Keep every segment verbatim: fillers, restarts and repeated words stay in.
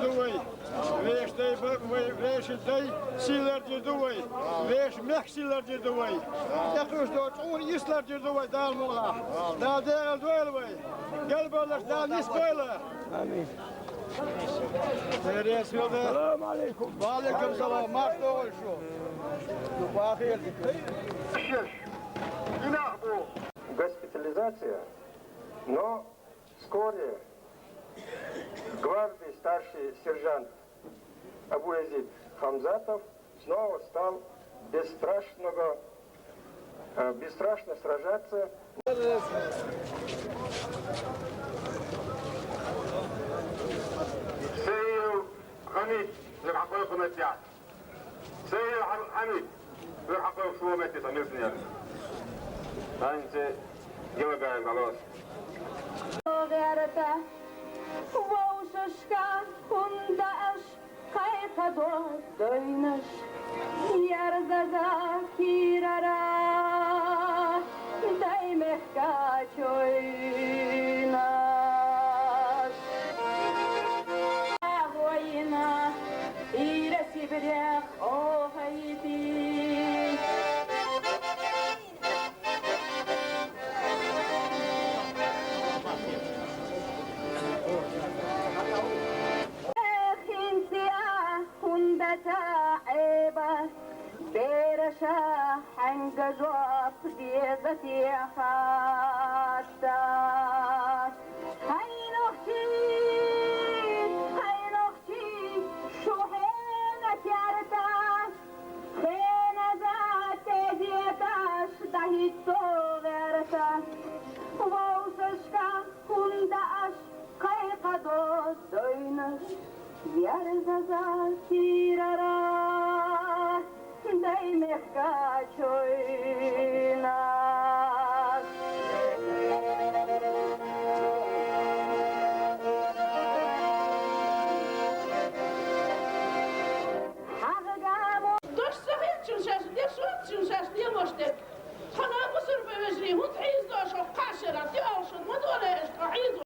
Ду вай. Вешан дай ба-, вай, вешан дай сийлар дир ду вай. Вешан мехк сийлар дир ду вай. ТӀекхуьш долчу чӀура йислар дир ду вай Дала мукъалахь. Дала дегӀал дойла вай. Галбаллаш Дала нисбойла. Амин. Салам алейкум. Ва алейкум салам. Марш догӀийла шу. Ду бахийла. Госпитализация, но вскоре гвардии старший сержант Абу-Язид Хамзатов снова стал бесстрашного, э, бесстрашно сражаться. Сейю Хамид, Юрхьаков шо метте сан милсинера. Танце гелагаем алос. Герта, вовшашка, хӀунда аш кхайкхадо дойнаш, ярзаза кийрара, дай мехкачойнаш. Война, ира Сибрех, Охайди. ХӀинца а хӀунда ца Ӏеба, бераша хьаьнга жоп деза те хатта. Хьайнахчий, хьайнахчий, шу хьенан керта, хеназа тезеташ дӀахӀитто гӀерта. Вовшашка, хӀунда аш кхайкхадо дойнаш, ярзаза кийрара, дай мехкачойнаш. ХьагӀа гамо. Дош ца хилча, шаьш деш вац, шаьш лелош дерг. Тхана бусурба вежарий, хӀунда хьийзадо шо кхашара, тӀеолшун ма доле аша тхо хьийзо.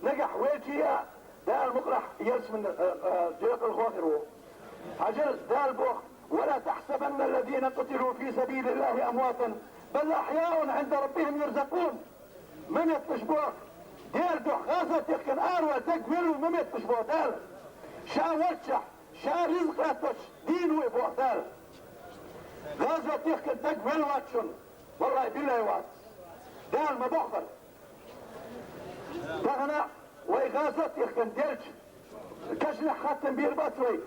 Нагахь вай чия Дала мукъалахь ялсамани, э, э, декъала хьо хир ву. Хьажал, Дала боху: «ولا تحسبن الذين قتلوا في سبيل الله أمواتا بل أحياء عند ربهم يرزقون». Ма метташ боху, Делан дуьхьа гӀазот тӀехкина араваьлла дагавелла ву, ма метташ боху Дала. Ша волччахь, ша ризкъ латтош дийна ву и боху Дала. ГӀазот тӀехкина дагавелла вац шуна. Валлай, биллай вац. Дала ма боххара. Тахана вай гӀазот тӀехкина делча, кешнехь хаттам бийр бац вай.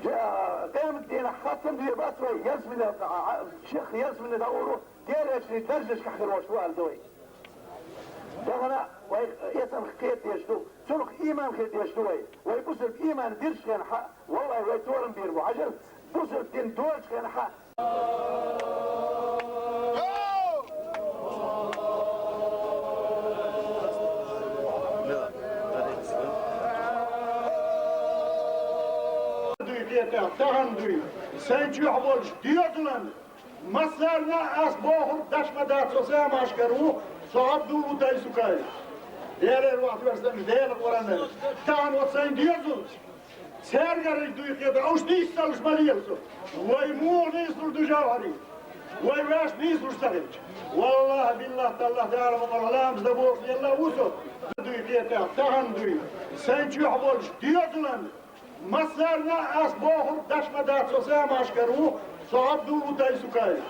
Жа-, къемат дийнахь хаттам бийр бац вай. Ялсамане, а, а, шех ялсамане дӀагӀур ву, Делан элчанийн даржашкахь хир волуш ву аьлла ду вай. Тахана вай эцарх кхета дезаш ду, цунах ийман хила дезаш ду вай. Вай бусурба ийман дирчу хенахь, валлай, вай торам бийр бу. Хьажал, бусурба дин долучу хенахь, дуй, тӀе тӀехь тахана дуй, сайн чуьхь болчу доьзалан массарна а ас бохург даш ма дац, со самашкара ву, со Абдул ву Тайсукаев. Делера вахт версанаш Делан къуранан. Тахана оцу сайн доьзалца. Цаьргара дуй кхета, уьш нийсаллаш ма лела со. Вай муха нийсалуш ду, жавхьарий? Вай ваьш нийсалуш ца хилча. Валлахьи, биллахьи, таллахьи, Дала ма-, ламаз дан бохуш елла ву со. Дуй кхета, тахана дуй. Сайн чуьхь болчу доьзалан массарна а ас бохург даш ма дац, со самашкара ву, со Абдул ву Тайсукаев.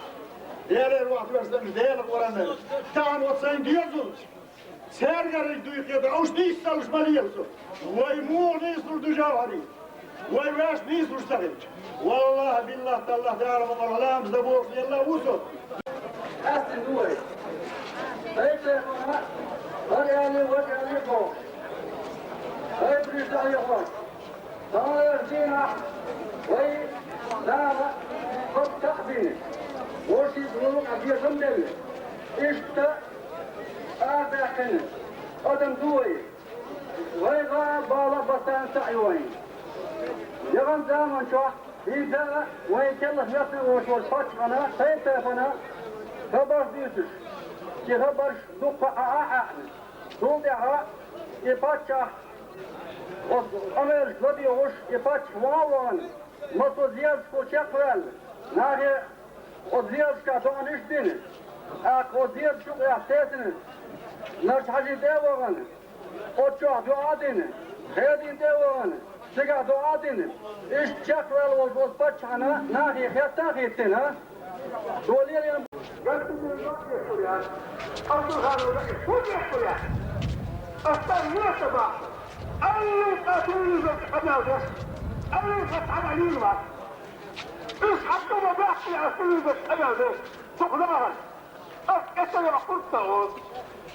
Делера вахт версанаш Делан къуранан. Тахана оцу сайн доьзалца. Цаьргара дуй кхета, уьш нийсаллаш ма лела со. Вай муха нийсалуш ду, жавхьарий? Вай ваьш нийсалуш ца хилча. Валлахьи, биллахьи, таллахьи, Дала ма-, ламаз дан бохуш елла ву со. Къаьстина ду вай. Дай тайпана, хӀара аьлли, важа аьлли боху. Дай пришла яхаш. Таханлерчу дийнахь вай Дала хӀокху такъдине, вовшийн гӀуллакх а безам белла, иштта арадаьккхина, Адам ду вай. Вайга бала бастан саӀ ю вайн. Яган заман чохь хӀинца вайн келлах вецна волуш волчу паччахьана, тайп-тайпана хабарш дуьйцуш, и хабарш дуккха а Ӏа Ӏаьхьна. Цул тӀаьхьа и паччахь, оцу къамелаш ладоьгӀуш, и паччахь ван а вахана, массо а зезаш чекхваьлла, нахе оцу зезашкахь доӀанаш а дина, тӀаккха оцу зезаш юкъахь тесна, Нарча Хьаьжин тӀе а вахана, оцу чохь доӀа а дина, Хедин тӀе а вахана, цигахь доӀа а дина, иштта чекхваьлла волчу оцу паччахьана нахе хетта а хӀиттина, цо лелийна. Ас сан муьлха бахьа, аллин къа телевизорца къамел деш, аллин къа цхьаьна лийна вац. Уьш хьан ма баьхкина ас телевизорца къамел деш, цу хӀума а хьан. Ас кӀета йоккхург ца волу,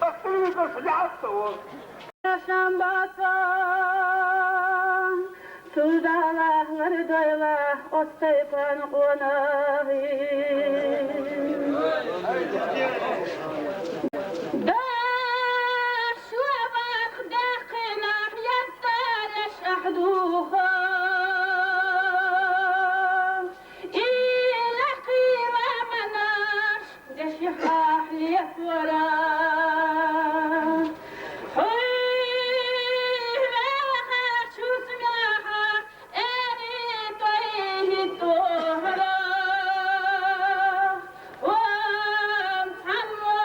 ас телевизорца лаьцна ца волу. Шамбата, цу далахь лардойла оцу тайпана къонахий. Даш ва бакъ даьккхинахь, ястараш ахь духа. И лакхий ламанаш деших ахь лепора. Хьуй, велха чусмехьа, эри тӀой хӀиттора. Ван цхьаммо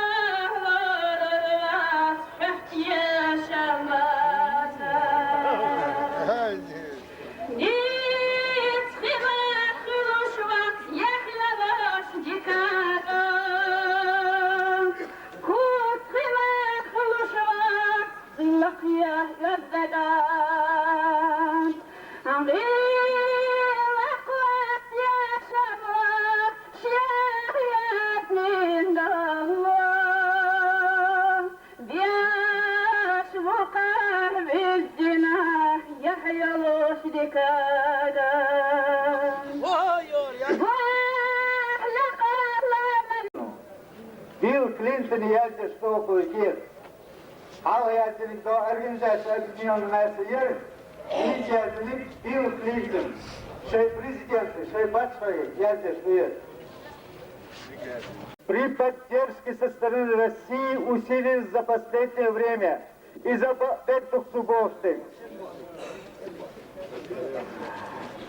лорар вац хьехь ешан баса. Ниц хилар хуьлуш вац яхь ялош дикага. Куц хилар хуьлуш вац гӀиллакхе оьззага. ГӀиллакх вац яшам вац шех яздина Далла. Беш ву къа вуьззина яхь йолуш дикага. Билл Клинтон яздеш дохуй кехат. Хьалха яздинарг до Организация Объединённых Наций яра, хӀинца яздинарг Билл Клинтон, шайн президента, шайн паччахье яздеш ду. При поддержке со стороны России усилились за последнее время и за бо-, бегдухцу бохты.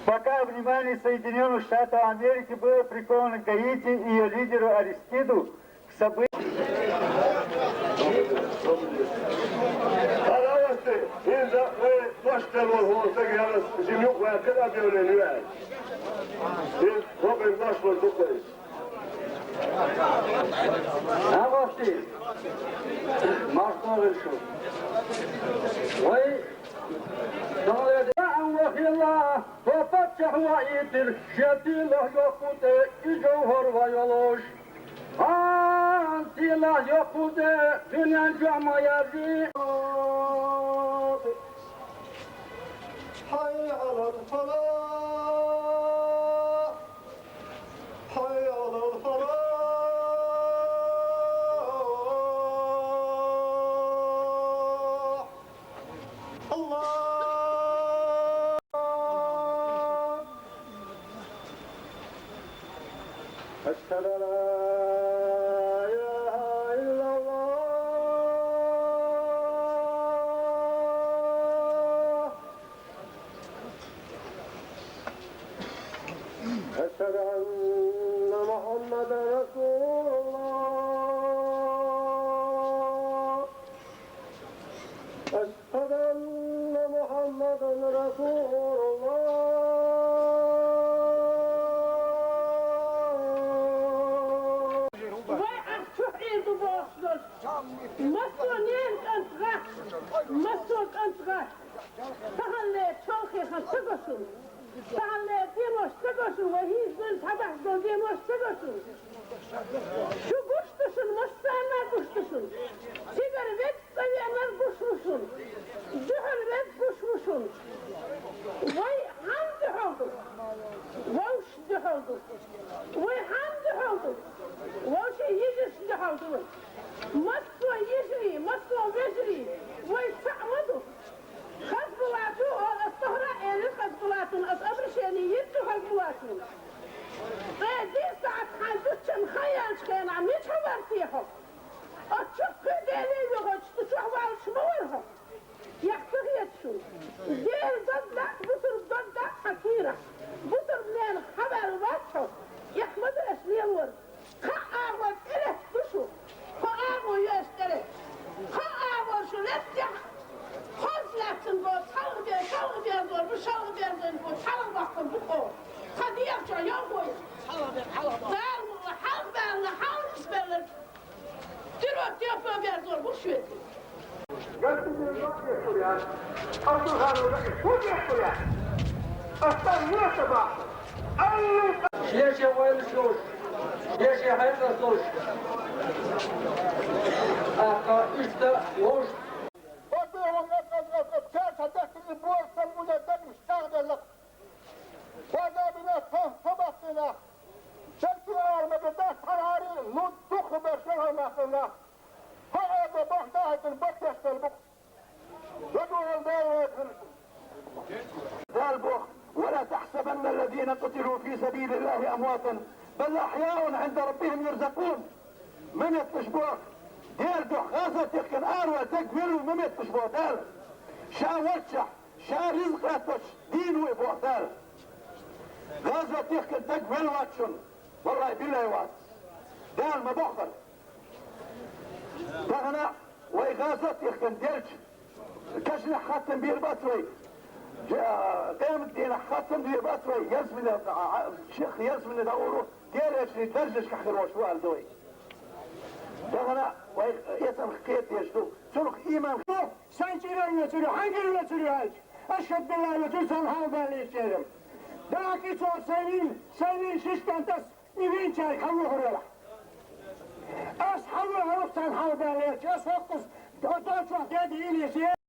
Пока внимание Соединённых Штатов Америки было приковано к Гаити и её лидеру Аристиду, к событию. Пожалуйста, хӀинца вай дош делла хӀума стаг ялас жимюкъ ваьккхина объявление ваьлла. Иза хӀокхуьнан дош вара дукха иза. Агъости, марш догӀийла шу. Вай, догӀийла, вахилла, со паччахь ваийтира, шен сийлахь йоккху тӀе, и жовхӀар ван йолуш. Хан сийлахь йоккху тӀе, дуьнен чохь ма яржи. حي على الفلاح، حي على الفلاح. الله. أشهد أن لا إله إلا الله. أشهد أن محمدا رسول الله. أشهد أن محمدا رسول الله. Вай ахь чу хьийр ду бохуш долуш. Массо ненан кӀант гӀа, массо кӀант гӀа. Таханлера чолхе хан ца го шуна. Таханлера демош ца го шуна, вай хӀинца дуьйна схьадахьаш долу демош ца го шуна. Шу гуш ду шуна, массарна а гуш ду шуна. Цигара веза цӀа веанарг гуш ву шуна. Дуьхьал веза гуш ву шуна. Вай хьанна дуьхьал ду? Вовшашна дуьхьал ду. Вай хьанна дуьхьал ду? Вовшийн йижаршна дуьхьал ду вай. Массо йижарий, массо вежарий, Дера дог даккха, бусурба дог даккха хьан кийрахь. Бусурба ненах хьаваьлла вац хьо, эхь ма ду аша лелор. Кхаа агӀор тӀелетта ду шу. Кхо агӀо ю аша тӀелетта. Кхаа агӀор шу леттехь, хоза лаьцна бо, цхьалха бе-, шалха берзор бу, шалха берзорна бо, цхьалха баккхар бу кхо. Тхан дегӀа чохь йовхо ю. Дала мукъ лахь, хьалха баьлла, хьалха нисбелларг. Тирот тепа берзор бу шуьца. Гаттине бакъ ехуя. Абдулхану бакъ ехуя. Астан муна сабаху. Аллу. Шен-шен ойлаш йолуш, шен-шен хьекъалаш долуш. ТӀаккха иштта вовшах. Оцу хӀума эцӀа, эцӀа, эцӀа, цаьрца тахкина и боза сан муьле дагнаш чӀагӀделла. Хьо дабина сан, сан баккхина. Шайти ара ма беда, цхьа ари, ну, дукха бер шайхьа махкана. Хьо эба боху дахьайтина баккхеш дерг бу. Дала боху: «ولا تحسبن الذين قتلوا في سبيل الله أمواتا بل أحياء عند ربهم يرزقون». Ма метташ боху, Делан дуьхьа гӀазот тӀехкина араваьлла дага велла ву, ма метташ боху Дала. Ша ваччахь, ша ризкъ латточу дийна ву и боху Дала. ГӀазот тӀехкина дага велла вац шуна. Валлай, биллай вац. Дала ма боххара. Тахана вай гӀазот тӀехкина делча, кешнех хаттам бийр бац вай. Жа-, къемат дийнахь хаттам бийр бац вай. Ялсамане, а, а, шех ялсамане дӀагӀур ву, Делан элчанийн даржашка хир волуш ву аьлла ду вай. Тахана вай эцамах кхета дезаш ду. Цунах ийман. Сайн чӀиран йоцур ю, хьан гира йоцур ю аьлча, ашхад билла йоцур сан хьалабаьлла йичерам. Дакъа и цо сайн вин, сайн вин шишкан тас, и винчаьрга хьан вухур велахь. Ас хьан вухур велахь, сан хьалабаьлла йоцур, ас хӀокхуза, дочохь дедийна